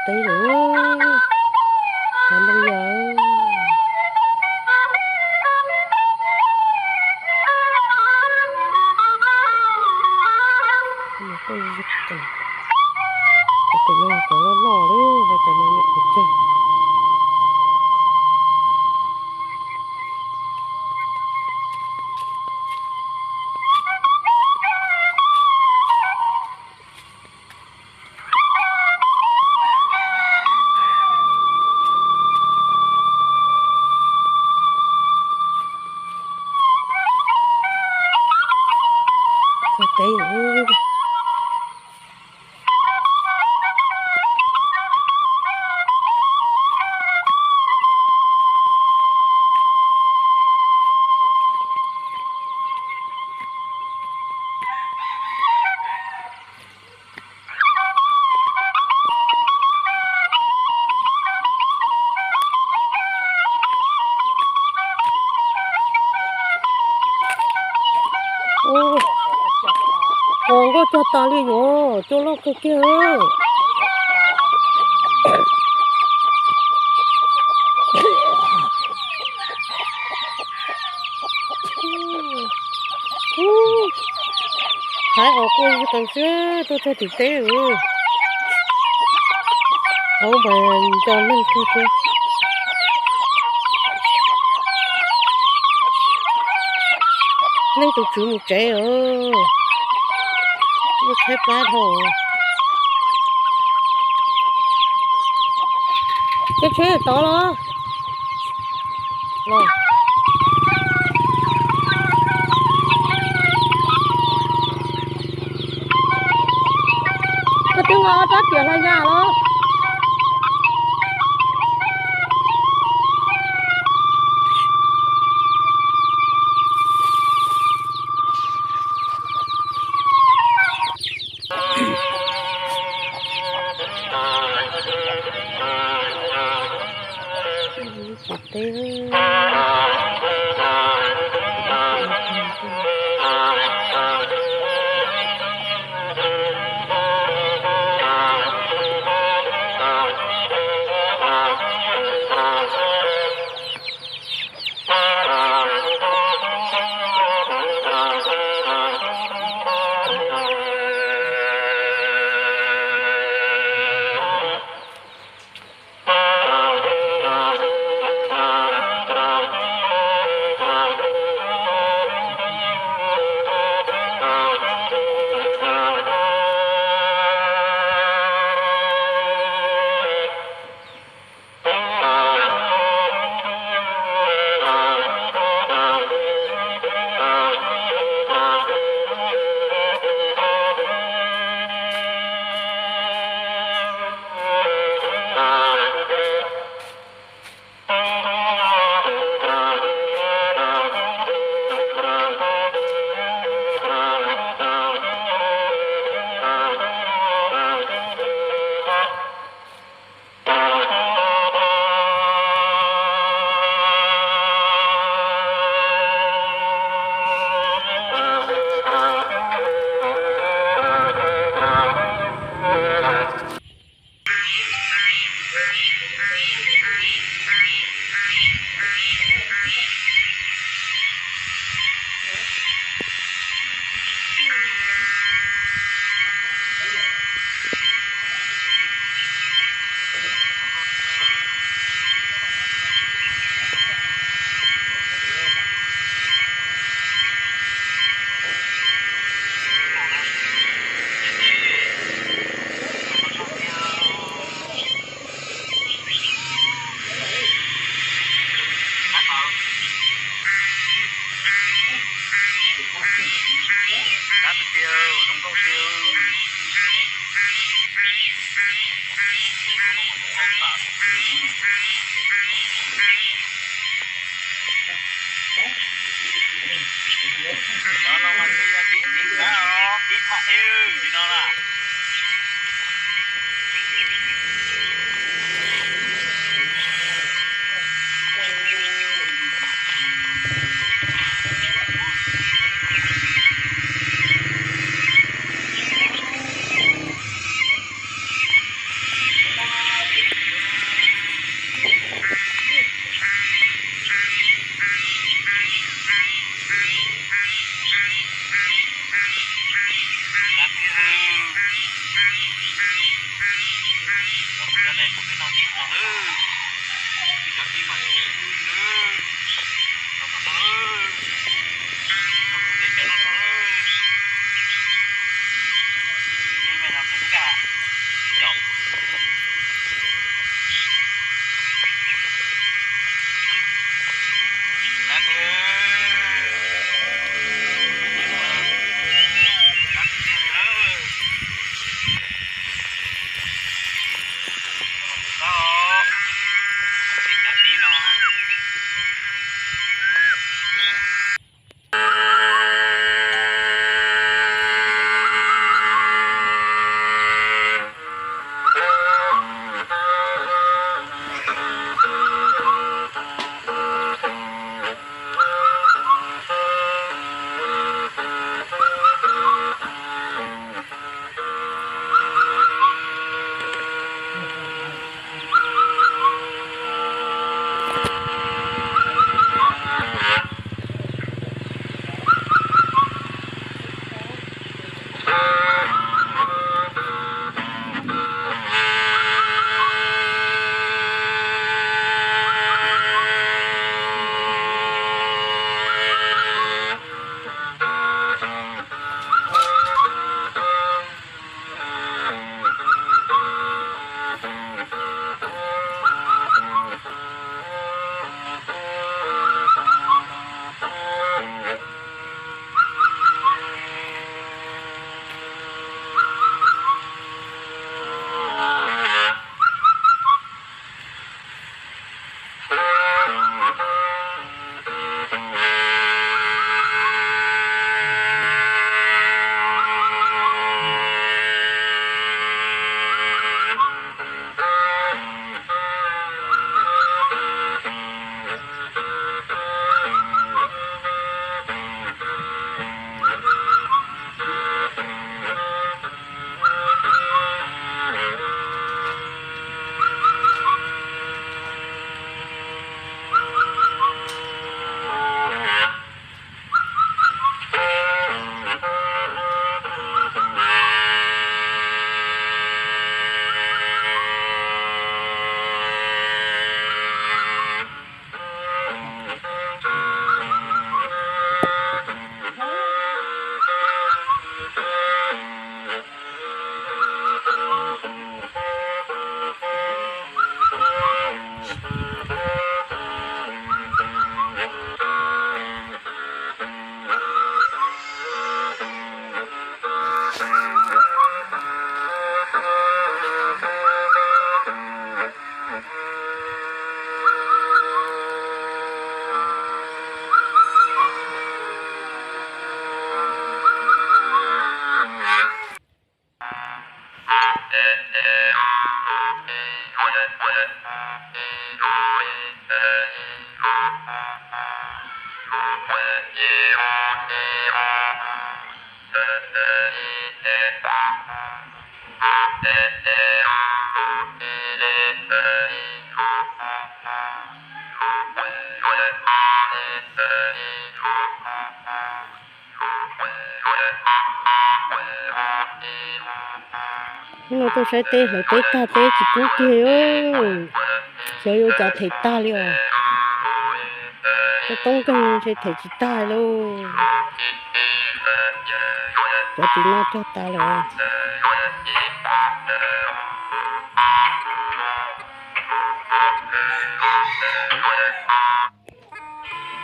teb lawm. Hav nplooj yaj. Cov tus no cov loj loj lawm, cov no nyuam qhuav cog. Teb. Ua nkauj cog tas li yuav coj loj kawg kiag. Hais os, kuj qees xwb, tuaj txog tim teb. Hauv npawg nco neeg kawg thiab. Neeg tus tswv mus tsev os. Lub tsheb plab dhau. Tsheb tsheb tod los. Koj twb nqa ob rab riam hla yaj los. Cov no mas twb yog dib txiv ntxawm os, dib thaj ew li no na. Hnub no tuaj saib teb hlawv teb tag teb tsis kub kiag li. Xyov yuav ua cas them tag li os. Toob toob kawg ntshe them tsis tag lauj. Cov tim no rog tas lawm.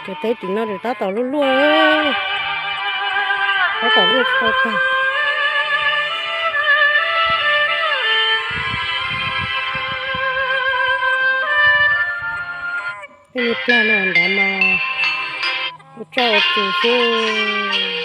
Cov teb tim no tab tom luaj luaj, tab tom luaj tsis tau tag. Tej niag plag no nrad mas ua tsaj ua tsuj xwb.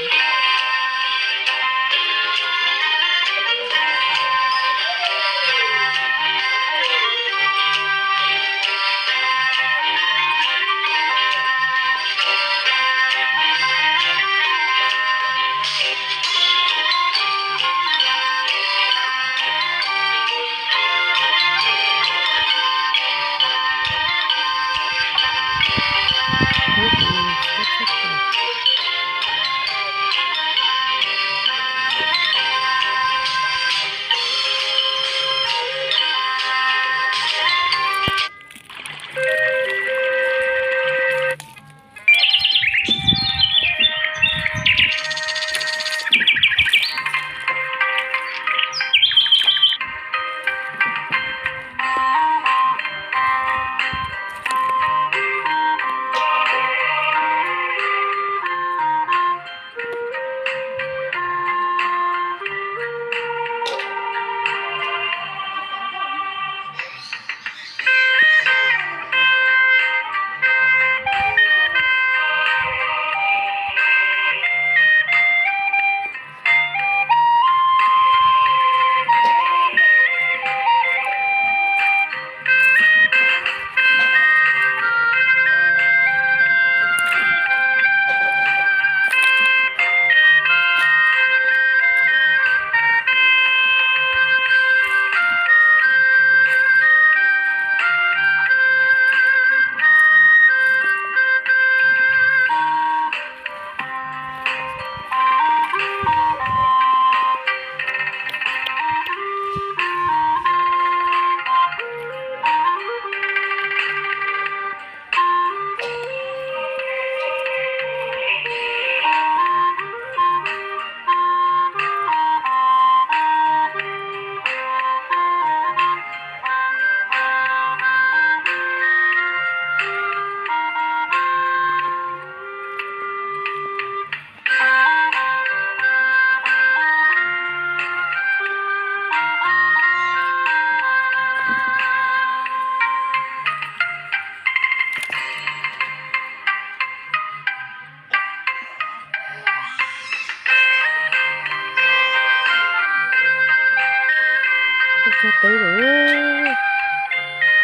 Teb lawm,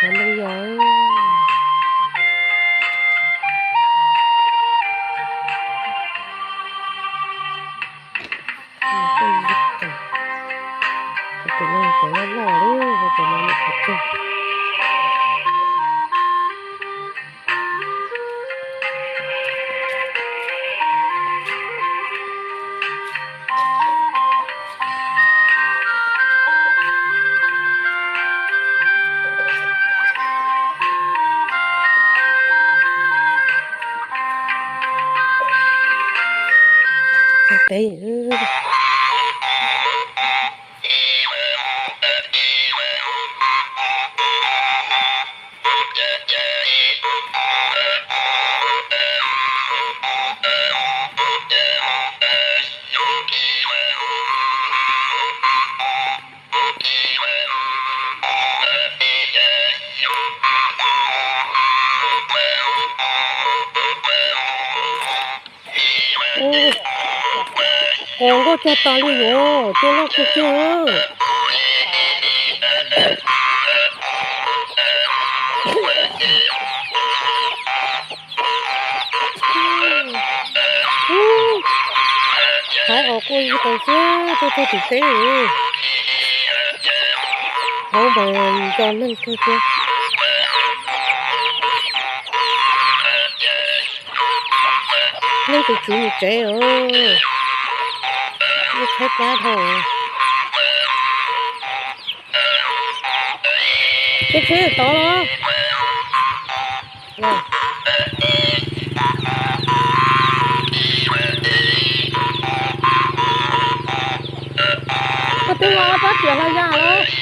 qhov no yog tus no, tus no loj loj, tus no tus no. Teb. Ua, nkauj cog tos li yuav coj loj kawg kiag. Hais os, kuj ib qho xwb tuaj txog tim teb. Hauv npawg nco neeg kawg thiab. Leej twg txiv mus tsev os, ib tshaib plab dhau. Tsheb tsheb tod los. Koj twb los pab tiam hlo yam los.